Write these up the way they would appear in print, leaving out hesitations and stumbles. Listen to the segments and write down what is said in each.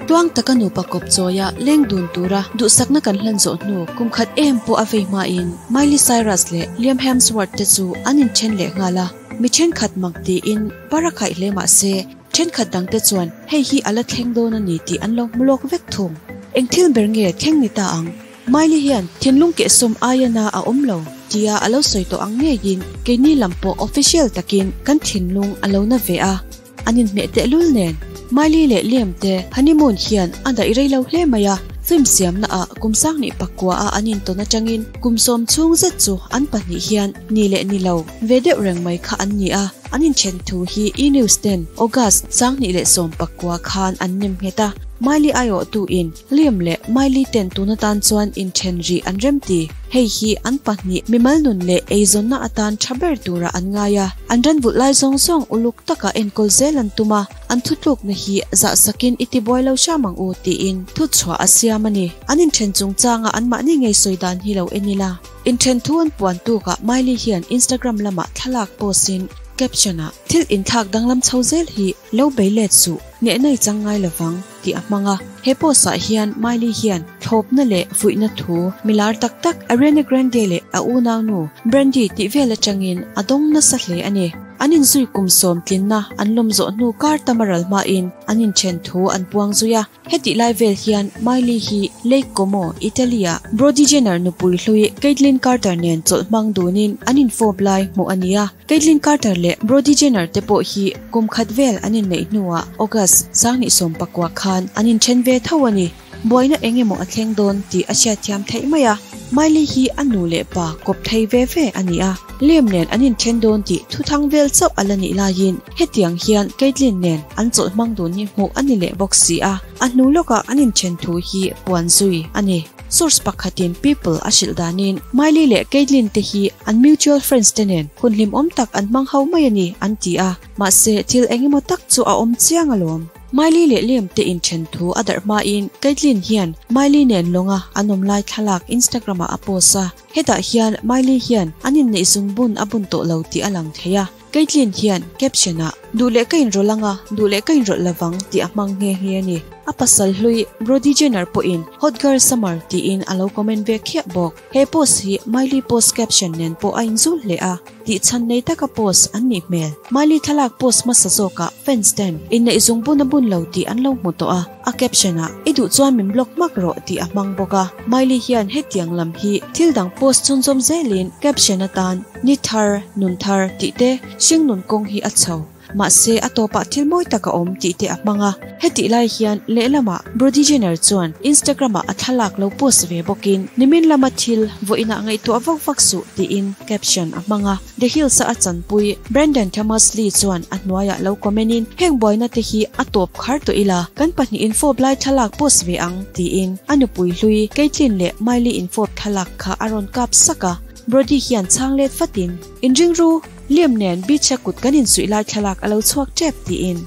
Tuang taka nupa kawp chawia leng dun tura duhsakna kan hlan zawh hnu kum khat em pawh a vei hmain Miley Cyrus leh Liam Hemsworth te chu an inthen leh nghal a, mi thenkhat mak tiin par a khaih hle mah se thenkhat dangte chuan hei hi a la thleng dawn a ni tih an lo hmu lawk vek thung. Eng thil ber nge thleng ni ta ang? Miley hian thinlung kehsawm aia na a awm lo tia a lo sawi tawh ang ngeiin keini lam pawh official takin kan thinlung a lo na ve a, an inhmeh tehlul nen. Miley leh Liam te honeymoon hian a daih rei lo hle mai a, film siamna ah kum sanghnih pakua a an intawn atangin kum sawm chhung zet chu an pahnih hian ni leh ni lo ve deuh reng mai kha an ni a, an inthen thu hi E! News ten August 2019 khan an nem nghet a, Miley aiawhtu in Liam leh Miley ten tun atan chuan inthen rih an rem ti. Hei hi an pahnih mimal nun leh eizawnna atan tha ber turah an ngai a, an ran vulh lai zawng zawng uluk taka enkawl zel an tum a, an thutlukna hi zah sakin i tibuai lo hram ang u tiin thuchhuah a siam a ni. An inthen chungchanga anmahni ngei sawi dan hi lo en ila. Inthen thu an puan tukah Miley hian Instagram lamah thlalak post in caption ah, Thil inthlak danglam chho zel hi lo bei let suh, nehna i chang ngai lovang. Tih a hmang a. He post ah hian Miley hian thlawpna leh fuihna thu mi lar tak tak Ariana Grande leh a unaunu Brandy tih vel atangin a dawng nasa hle a ni. An inzui kum sawm tlinna an lawm zawh hnu kar tam a ral hmain an inthen thu an puang zui a. Hetih lai vel hian Miley hi Lake Como, Italy ah Brody Jenner nupui hlui Kaitlynn Carter nen chawlh hmang dunin an infawp lai hmuh a ni a. Kaitlynn Carter leh Brody Jenner te pawh hi kum khat vel an inneih hnuah August 2019 khan an inthen ve tho a ni. Buaina eng emaw a thleng dawn tih a hriatthiam theih mai a, Miley hi a nu leh pa kawp thei ve ve a ni a, Liam nen an inthen dawn tih thuthang vel chauh a la nih laiin hetiang hian Kaitlynn nen an chawlh hmang dun hi hmuh a ni leh bawk si a, a hnu lawkah an inthen thu hi puan zui a ni. Source pakhatin People a hrilh danin Miley leh Kaitlyn te hi an mutual friends te nen hun hlimawm tak an hmang ho mai a ni an ti a, mahse thil engemaw tak chu a awm chiang alawm. Miley leh Liam te inthen thu a darh hmain Kaitlyn hian Miley nen lawnga an awm lai thlalak Instagram ah a post a, hetah hian Miley hian an inneih zungbun a bun tawh lo tih a lang thei a. Kaitlyn hian caption ah Duh leh ka inrawlh anga, duh leh ka inrawlh lovang tih a hmang nghe nghe a ni. A pasal hlui Brody Jenner pawhin Hot Girl Summer tiin a lo comment ve khiah bawk. He post hi Miley post caption nen pawh a inzul hle a, tih chhan nei taka post an nih hmel. Miley thlalak post hmasa zawkah fans ten inneih zung bun a bun lo tih an lo hmu tawh a, a caption ah I duh chuan min block hmak rawh tih a hmang bawk a. Miley hian hetiang lam hi thil dang post chhunzawm zelin caption atan Ni thar, nun thar tih te hring nun kawng hi a chho. Mahse, a tawpah thil mawi tak a awm tih te a hmang a. Hetih lai hian lehlamah Brody Jenner chuan Instagram-ah a thlalak lo post ve bawkin, Nimin lama thil vawiinah ngaihtuah vak vak suh tiin caption a hmang a. The Hills-a a chanpui Brandon Thomas Lee chuan a hnuaiah lo comment-in, Heng buaina te hi a tawp khar tawh ila, kan pahnih infawp lai thlalak post ve ang tiin a nupui hlui Kaitlyn leh Miley infawp thlalak kha a rawn kap sak a. Brody hian chhang let fatin, Inring ru, Liam nen beach-a kut kan insuih lai thlalak a lo chhuak tep, tiin.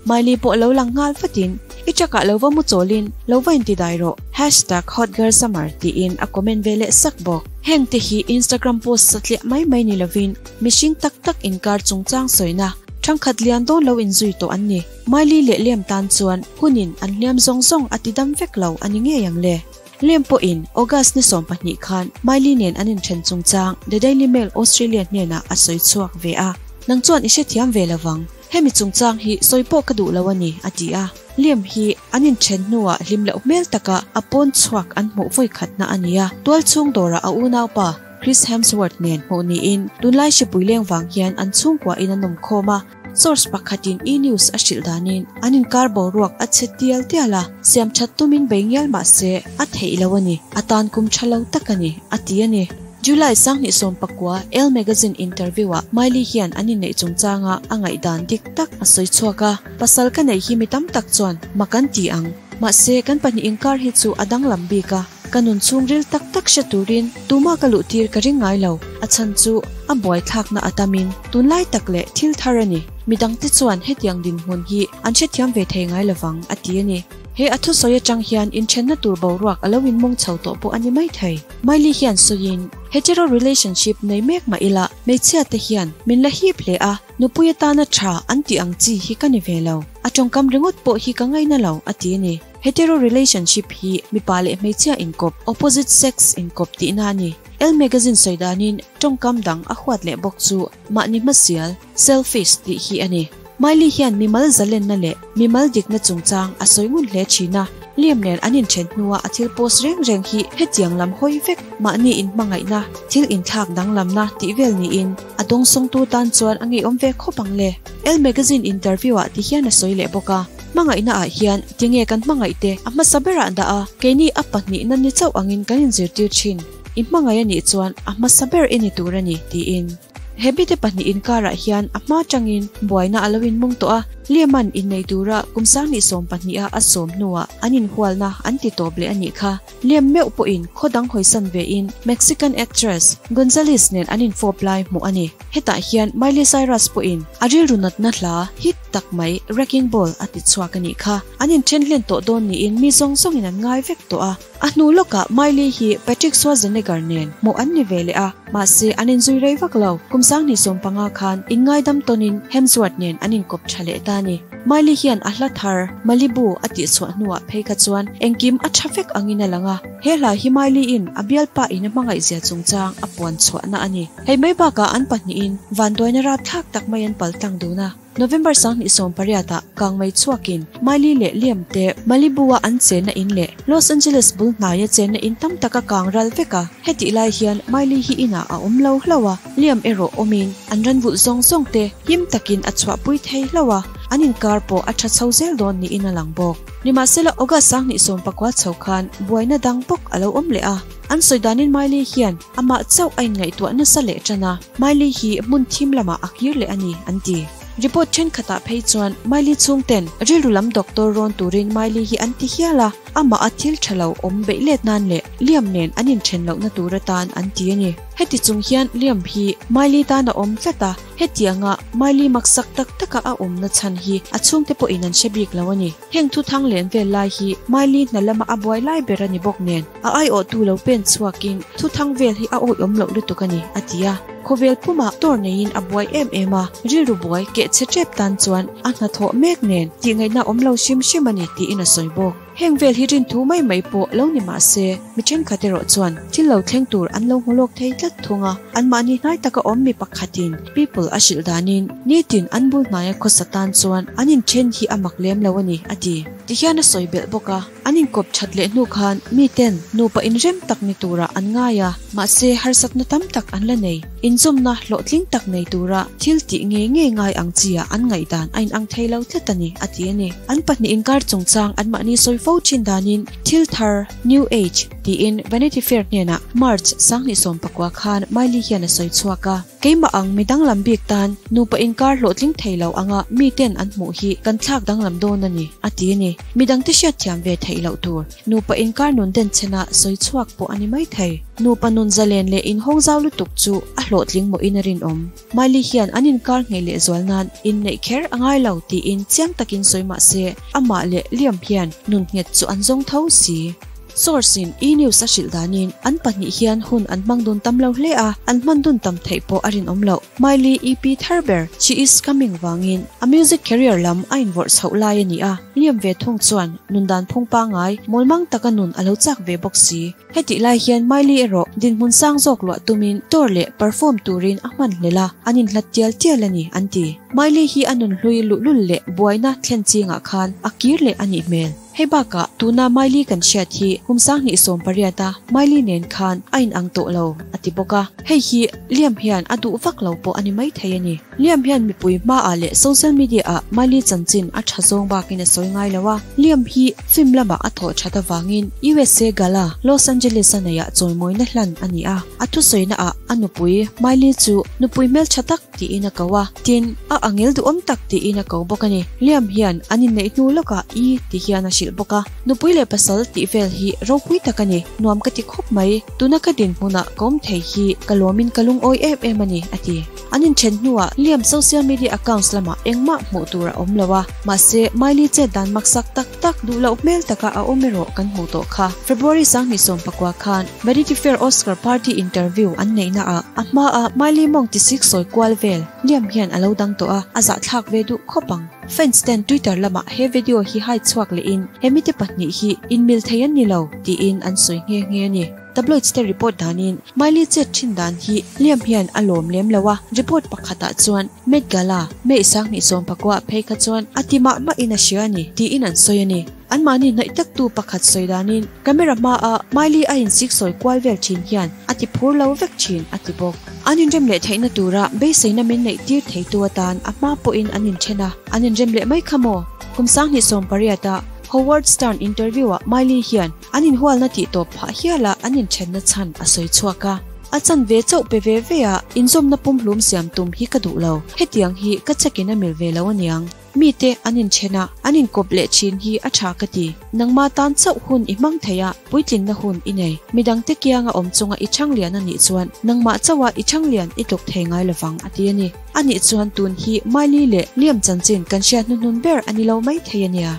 Miley pawh lo lang nghal fatin, I truck-ah lo va mu chawlin, lo va inti dai rawh, hashtag hotgirlsummer tiin a comment ve leh sak bawk. Heng te hi Instagram post satliah mai mai ni lovin, mihring tak tak inkar chungchang sawina, thangkhat lian dawn lo inzui tawh an ni. Miley leh Liam tan chuan hunin an hliam zawng zawng a tidam vek lo a ni ngei ang le. Liam pawhin August ni 12 khan Miley nen an inthen chungchang The Daily Mail Australia hnenah a sawi chhuak ve a. Nang chuan i hrethiam ve lovang, hemi chungchang hi sawi pawh ka duh lo a ni, a ti a. Liam hi an inthen hnuah hlim loh hmel taka a pawn chhuak an hmuh vawi khatna a ni a. Tualchhung dawrah a unaupa Chris Hemsworth nen hmuh niin tunlai hripui leng vang hian an chhungkuahin an awm khawm a. Source pakhatin E! News a hrilh danin an inkar boruak a chhe tial tial a, siam that tumin bei ngial mah se a theih lo a ni, a tan kum tha lo tak a ni, a ti a ni. July 2019 Elle Magazine interview-ah Miley hian an inneih chungchanga a ngaihdan dik tak a sawi chhuak a, Pasal ka neih hi mi tam tak chuan mak an ti ang, mahse kan pahnih inkar hi chu a danglam bik a, Ka nun chhungril tak tak hre turin tumah ka luh tir ka ring ngai lo. A chhan chu a buaithlakna a tamin tunlai tak leh thil thar a ni. Midangte chuan hetiang dinhmun hi an hrethiam ve thei ngai lovang, a ti a ni. He a thusawi atang hian inthenna tur boruak a lo inmung chho tawh pawh a ni mai thei. Miley hian sawiin, Hetero relationship nei mek mah ila, hmeichhia te hian min la hip hle a, nupui atana tha an tih ang chi hi ka ni ve lo. A tawngkam ringawt pawh hi ka ngaina lo, a ti a ni. Hetero relationship hi mipa leh hmeichhia inkawp, opposite sex inkawp tihna a ni. Elle magazine sawi danin tawngkam dang a huat leh bawk chu mahni hmasial, selfish, tih hi a ni. Miley hian mimal zalenna leh mimal dikna chungchang a sawi ngun hle thin a, Liam nen an inthen hnua a thil post reng reng hi hetiang lam hawi vek mahni inhmangaihna, thil inthlak danglamna tih vel niin a dawngsawngtu tan chuan a ngeiawm ve khawp ang le. Elle Magazine interview ah ti hian a sawi leh bawk a, Hmangaihna ah hian tinge kan hmangaih te a hmasa berah dah a, keini a pahnihna ni chauh angin kan inzirtir thin. I hmangaih a nih chuan a hmasa ber i ni tur a ni, tiin. He mite pahnih inkarah hian a hma tangin buaina a lo inmung tawh a, Liam-a'n innei tura kum 20 a a sawm hnuah an inhualna an ti tawp leh a nih kha. Liam meuh pawhin khaw dang hawisan vein Mexican actress Gonzalez nen an infawp lai hmuh a ni. Hetah hian Miley Cyrus pawhin a rilru natna hla hit tak mai Wrecking Ball a ti chhuak a nih kha. An inthen hlen tawh dawn niin mi zawng zawngin an ngai vek tawh a. A hnu lawkah Miley hi Patrick Schwarzenegger nen hmuh an ni ve leh a, mahse an inzui rei vak lo. Kum 2015 khan inngaidam tawnin Hemsworth nen an inkawp tha leh ta a ni. Miley hian a hla thar Malibu a tihchhuah hnuah phei kha chuan engkim a tha vek angin a lang a. He hla hi Miley-in a bialpa in a hmangaihzia chungchang a puan chhuahna a ni. Hei mai bakah an pahnihin vanduaina rapthlak tak mai an paltlang dun a. November 2018 ah kangmei chhuakin Miley leh Liam te Malibu-a an chenna in leh Los Angeles bul hnaia chenna in tam tak a kang ral vek a. Hetih lai hian Miley hi inah a awm lo hlauh a, Liam erawh awmin an ranvulh zawng zawng te him takin a chhuahpui thei hlauh a, an inkar pawh a tha chho zel dawn niin a lang bawk. Nimahsela August 2019 chho khan buaina dang bawk a lo awm leh a, an sawi danin Miley hian amah chauh a inngaihtuah nasa leh tan a. Miley hi hmun thim lamah a kir leh a ni, an ti. Report thenkhatah phei chuan Miley chhungten rilru lam doctor rawn turin Miley hi an ti hial a, amah a thil tha lo awm beih let nan leh Liam nen an inthen lohna tur atan an ti a ni. Heti chung hian Liam hi Miley tan a awm tlat a, hetianga Miley maksak tak taka a awmna chhan hi a chhungte pawhin an hre bik lo a ni. Heng thu thang len vel lai hi Miley hna lama a buai lai ber a ni bawk nen, a aiawhtu lo pen chhuakin thu thang vel hi a awihawm loh lutuk a ni, a ti a. Khawvel pumah tour neiin a buai em em a, rilru buai keh chhe tep tan chuan a hnathawh mek nen tihngaihna awm lo hrim hrim a ni tiin a sawi bawk. Heng vel hi rinthu mai mai pawh lo ni mah se, mi thenkhat erawh chuan thil lo thleng tur an lo hmu lawk thei tlat thung a, anmahni hnai taka awm mi pakhatin people a hrilh danin nitin an bul hnaia khawsa tan chuan an inthen hi a mak lem lo a ni, a ti. Tihian a sawi belh bawk a. An inkawp that leh hnu khan miten nupa inrem tak ni turah an ngai a, mahse harsatna tam tak an la nei. Inzawmna hlawhtling tak nei tura thil tih ngei ngei ngai ang chia an ngaihdan a inang thei lo tlat a ni, a ti a ni. An pahnih inkar chungchang anmahni sawi fo thin danin thil thar, New Age, tiin Vanity Fair hnenah March 2019 khan Miley hian a sawi chhuak a. Keimah ang mi danglam bik tan nupa inkar hlawhtling thei lo anga miten an hmuh hi kan thlak danglam dawn a ni, a ti a ni. Midangte hriatthiam ve theih loh tur nupa inkar nun denchhena sawi chhuak pawh a ni mai thei. Nupa nun zalen leh inhawng zau lutuk chu a hlawhtling mawhin a rinawm. Miley hian an inkar nghei leh zual nan inneih kher a ngai lo tiin chiang takin sawi mah se, amah leh Liam hian nun nghet chu an zawng tho si. Source in E! News a hrilh danin an pahnih hian hun an hmang dun tam lo hle a, an hman dun tam theih pawh a rinawm loh. Miley EP thar ber She Is Coming vangin a music career lam a invawrh chhoh lai a ni a, Liam ve thung chuan nun dan phung pangai mawlmang taka nun a lo chak ve bawk si. Hetih lai hian Miley erawh dinhmun sang zawk luah tumin tour leh perform turin a hman hlel a, an inhlat tial tial a ni an ti. Miley hi a nunhlui luhlul leh buaina thlen chingah khan a kir leh a nih hmel. Hei bakah tuna Miley kan hriat hi kum 2018 a Miley nen khan a inang tawh lo, a ti bawk a. Hei hi Liam hian a duh vak lo pawh a ni maithei a ni. Liam hian mipui hmaah leh social media-ah Miley chanchin a tha zawng bakin a sawi ngai lo a. Liam hi film lamah a thawh that avangin USA Gala, Los Angeles-a neiah chawimawina hlan a ni a. A thusawinaah a nupui Miley chu nupui hmeltha tak tiin a ko a, tin, a angel duhawm tak tiin a ko bawk a ni. Liam hian an inneih hnu lawkah i ti hian a hrilh bawk a, nupui leh pasal tih vel hi ropui tak a ni, nuam ka ti khawp mai, tuna ka dinhmunah ka awm thei hi ka lawmin ka lungawi em em a ni, a ti. An inthen hnuah Liam social media accounts lamah engmah hmuh tur a awm lo a, mahse Miley chet dan maksak tak tak duh loh hmel taka a awm erawh kan hmuh tawh kha. February 2019 khan Vanity Fair Oscar party interview an neihna ah a hma a Miley mawng ti sik sawi kual vel Liam hian a lo dang tawh a, a zahthlak ve duh khawp ang. Fans ten Twitter lamah he video hi hai chhuak lehin hemite pahnih hi inmil thei an ni lo tiin an sawi nghe nghe a ni. Tabloids te report danin Miley chet thin dan hi Liam hian a lawm lem lo a, report pakhatah chuan Met Gala, May 2019 phei kha chuan a ti mah mahin a hria a ni tiin an sawi a ni. Anmahni hnaih taktu pakhat sawi danin camera hmaa Miley a insik sawi kual vel thin hian a ti phur lo vek thin a ti bawk. An inrem leh theihna tura beiseina min neih tir theitu atan a hma pawhin an inthen a, an inrem leh mai kha maw? Kum 2018 a Howard Stern interview-ah Miley hian An inhualna tih tawp phah hiala an inthenna chhan a sawi chhuak a. A chan ve chauh pe ve ve a, inzawmna pumhlum siam tum hi ka duh lo. Hetiang hi ka chekin a mil ve lo aniang. Mite an inthen a, an inkawp leh thin hi a tha ka ti. Nangma tan chauh hun i hmang thei a, puitlinna hun i nei. Midangte kianga awm chunga i chhang lian a nih chuan nangmah chauha i chhang lian i tluk thei ngai lovang a ti a ni. Anih chuan tun hi Miley leh Liam chanchin kan hriat hnuhnun ber a ni lo mai thei a nia.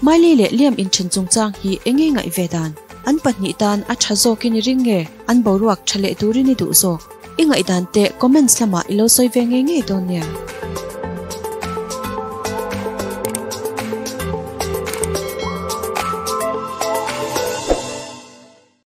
Miley leh Liam inthen chungchang hi eng nge ngaih ve dan? An pahnih tan a tha zawkin i ring nge? An boruak tha leh turin i duh zawk? I ngaihdan teh comments lamah i lo sawi ve ngei ngei dawn nia.